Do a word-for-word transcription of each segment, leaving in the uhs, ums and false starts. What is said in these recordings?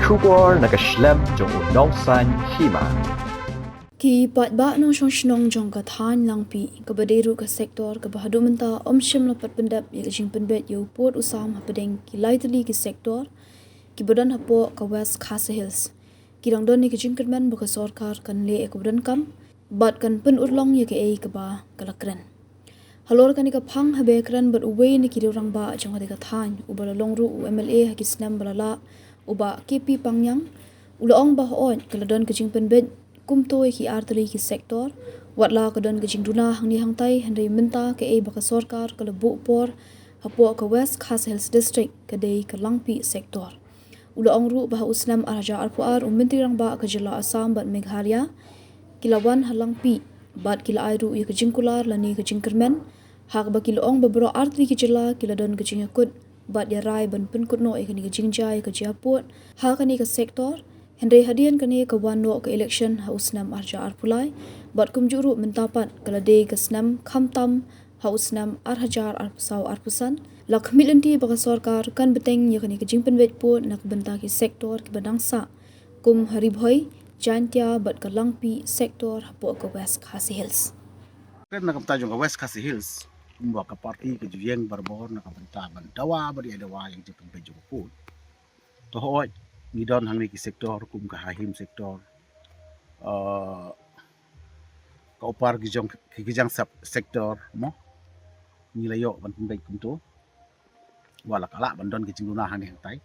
Khubor na ka shlem jong u nongsaiñ hima. Ki paidbah nongshong shnong jong ka thaiñ Langpih, kaba dei ruh ka sektor kaba haduh mynta ym shym la pat pyndep ïa ka jingpynbeit ïa u pud u sam hapdeng ki lai tylli ki sektor kiba don hapoh ka West Khasi Hills, ki dang don ïa ka jingkyrmen ba ka sorkar kan leh ïa kaba donkam bad kan pynurlong ïa kaei kaba ka la kren. Halor kane ka phang, haba ïakren bad uwei na ki rangbah jong kane ka thaiñ, uba la long ruh u M L A ha ki snem ba la leit, u Bah K P Pangniang, u la ong ba hooid ka la don ka jingpynbeit kumto ïa ki ar tylli ki sektor, watla ka don ka jingduna hangne hangtai, hynrei mynta kaei ba ka sorkar ka la buh por hapoh ka West Khasi Hills District ka dei ka Langpih sektor. U la ong ruh ba ha u snem ar hajar arphew ar, u Myntri Rangbah ka jylla Assam bad Meghalaya ki la wan ha Langpih bad ki la ai ruh ïa ka jingkular lane ka jingkyrmen, ha kaba ki la ong ba baroh ar tylli ki jylla ki la don ka jingïakut bad ïarai ban pynkut noh ïa kane ka jingjia ïa ka jingïapud ha kane ka sektor. Hynrei hadien kane ka wan noh ka election ha u snem ar hajar arphew lai, bad kumjuh ruh mynta pat ka la dei ka snem khamtam ha u snem ar hajar arphew saw arphew san, la khmih lynti ba ka sorkar kan bteng ïa kane ka jingpynbeit pud na ka bynta ki sektor kiba dang sah, kum ha Ri Bhoi, Jaintia bad ka Langpih sektor hapoh ka West Khasi Hills. Kren na ka bynta jong ka West Khasi Hills, kumba ka party ka ju ïeng barabor na ka bynta ban dawa bad ïa dawa ïa ka jingpynbeit jong ka pud. To hooid, ngi don hangne ki sektor kum ka Haheim sektor, eh, ka Upper Gijong, Gijang sub sektor mo, ngi la ïoh ban pynbeit kumto, watla ka lah ban don ka jingduna hangne hangtai.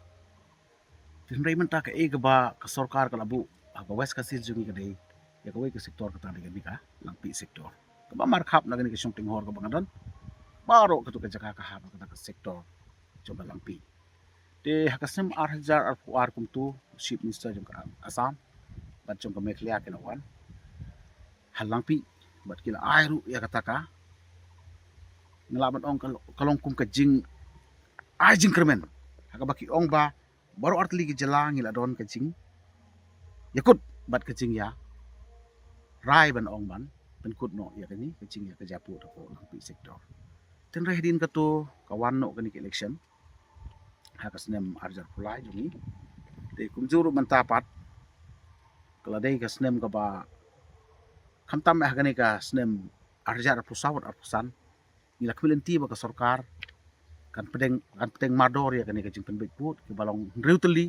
Hynrei mynta kaei kaba ka sorkar ka la buh ha ka West Khasi Hills jong ngi ka dei ïa kawei ka sektor kata dei kane ka Langpih sektor, kaba markhap na kane ka shong tynghor kaba nga don. Baroh katu ka jaka ka hap ha kata ka sektor jong ka Langpih. Te ha ka snem ar hajar arphew ar kumto, Chief Minister jong ka Assam bad jong ka Meghalaya ki la wan ha Langpih bad ki la ai ruh ïa kata ka, nga lah ban ong ka, ka long kum ka jingai jingkyrmen, ha kaba ki ong ba baroh ar tylli ki jylla ngi la don ka jingïakut bad ka jingïarai ban ong ban pynkut noh ïa kane ka jingïa ka jingïapud hapoh Langpih sektor. Hynrei hadien katu ka wan noh kane ka election ha ka snem ar hajar arphew lai jong ngi. Te kumjuh ruh mynta pat ka la dei ka snem kaba khamtam ha kane ka snem ar hajar arphew saw arphew san, ngi la khmih lynti ba ka sorkar kan pdeng, kan pdeng mardor ïa kane ka jingpynbeit pud kiba long hynriew tylli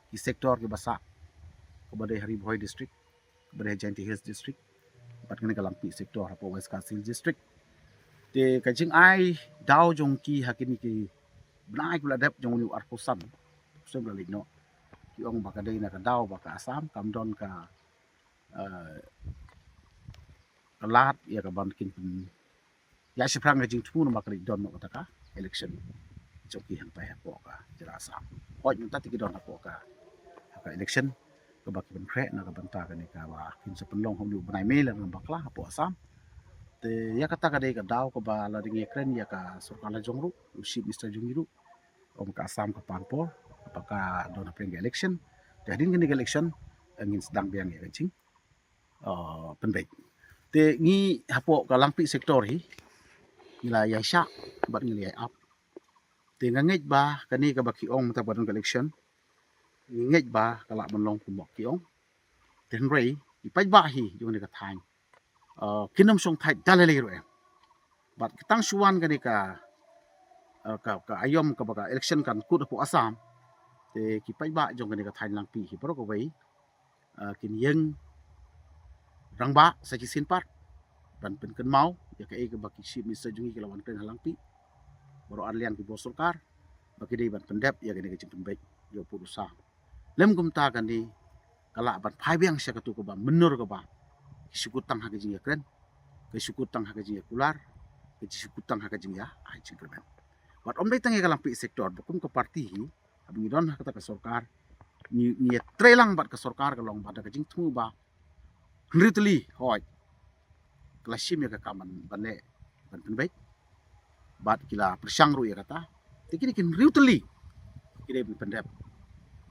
ki sektor kiba sah, kaba dei ha Ri Bhoi District, kaba dei ha Jaintia Hills District bad kane ka Langpih sektor hapoh West Khasi Hills District. Te ka jingai daw jong ki ha kine ki bnai kiba la dep jong une u arphew san, arphew san ba la leit noh, ki ong ba ka dei na ka daw ba ka Assam kam don ka, eh, ka lad ïa ka ban kin pyn ïa shaphrang ka jingthmu namar ka dei don noh kata ka election jong ki hangtai hapoh ka jylla Assam. Hooid mynta te ki don hapoh ka, ha ka election kaba ki pynkhreh na ka bynta kane kaba kin sa pynlong ha une u bnai May lane bakla hapoh Assam. Te ïa kata ka dei ka daw kaba la dang ïakren ïa ka sorkar la jong ruh, u Chief Minister jong ngi ruh, ong ka Assam ka pan por ba ka don hapdeng ka election. Te hadien kane ka election, eh, ngin sdang biang ïa ka jing, eh, pynbeit. Te ngi hapoh ka Langpih sektor hi ngi la ïai shah bad ngi la ïai ap. Te nga ngeit ba kane kaba ki ong mynta ba don ka election, ngi ngeit ba ka lah ban long kumba ki ong. Te hynrei ki paidbah hi jong kane ka thaiñ, eh, kin ym shong thait da lei lei ruh em. Bad ka tang shu wan kane ka, eh, ka, ka aïom kaba ka election kan kut hapoh Assam, te ki paidbah jong kane ka thaiñ Langpih hi baroh kawei, eh, kin ïeng rangbah sa shisien pat ban pynkynmaw ïa kaei kaba ki Chief Minister jong ngi ki la wan kren ha Langpih. Baroh arliang ki bor sorkar ba ki dei ban pyndep ïa kane ka jingpynbeit ïa u pud u sam. Lym kumta kane ka lah ban phai biang sha katu kaba mynno kaba ki shu kut tang ha ka jingïakren, ki shu kut tang ha ka jingïakular, ki shu kut tang ha ka jingïa, ai jingkyrmen. Bad ym dei tang ïa ka Langpih sektor, ba kum ka party hi, haba ngi don ha kata ka sorkar, ngi, ngi ïatrei lang bad ka sorkar ka long bad ka jingthmu ba hynriew tylli, hooid, ka la shim ïa ka kam ban, ban leh, ban pynbeit. Bad ki la pyrshang ruh ïa kata. Te kine ki hynriew tylli ki dei ban pyndep.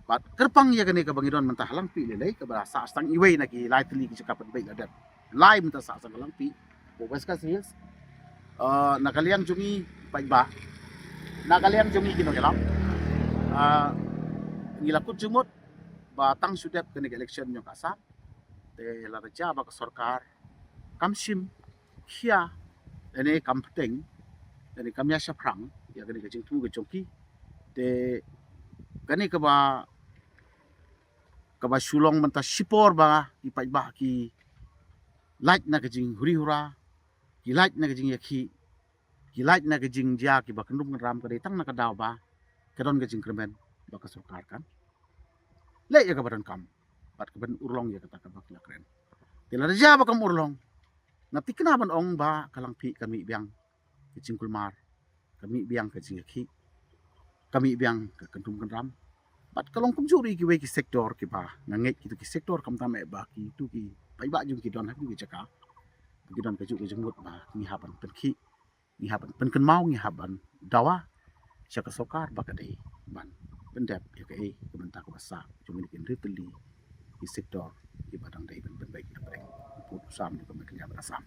Bad kyrpang ïa kane kaba ngi don mynta ha Langpih lei lei, kaba sah tang iwei na ki lai tylli ki jaka pynbeit la dep. Lai mynta sah tang ha Langpih, hapoh West Khasi Hills. Eh, na ka liang jong ngi paidbah, na ka liang jong ngi ki nongïalam, eh, ngi la kut jingmut ba tang shu dep kane ka election jong ka Assam. Te lada jia ba ka sorkar kam shim khia, lane kam pteng, lane kam ïa shaphrang ïa kane ka jingthmu ka jong ki, te kane kaba kaba shu long mynta shipor ba ki paidbah ki lait na ka jinghuri hura, ki lait na ka jingïakhih, ki lait na ka jingjia kiba kyndrum kyndram, ka dei tang na ka daw ba ka don ka jingkyrmen ba ka sorkar kan leh ïa kaba donkam bad kaban urlong ïa kata kaba ki la kren. Te lada jia ba kam urlong, nga thikna ban ong ba ka Langpih ka mih biang ka jingkulmar, ka mih biang ka jingïakhih, ka mih biang ka kyndrum kyndram. Bad ka long kumjuh ruh ïa kiwei ki sektor kiba nga ngeit, kitu ki sektor khamtam eh ba kitu ki paidbah jong ki don ha kitu ki jaka, ki don kajuh ka jingmut ba ngi hap ban pynkhih, ngi hap ban pynkynmaw, ngi hap ban dawa sha ka sorkar ba ka dei ban pyndep ïa kaei ka bynta kaba sah jong kine ki hynriew tylli ki sektor kiba dang dei ban pynbeit napdeng u pud u sam jong ka met ka jam ka Assam.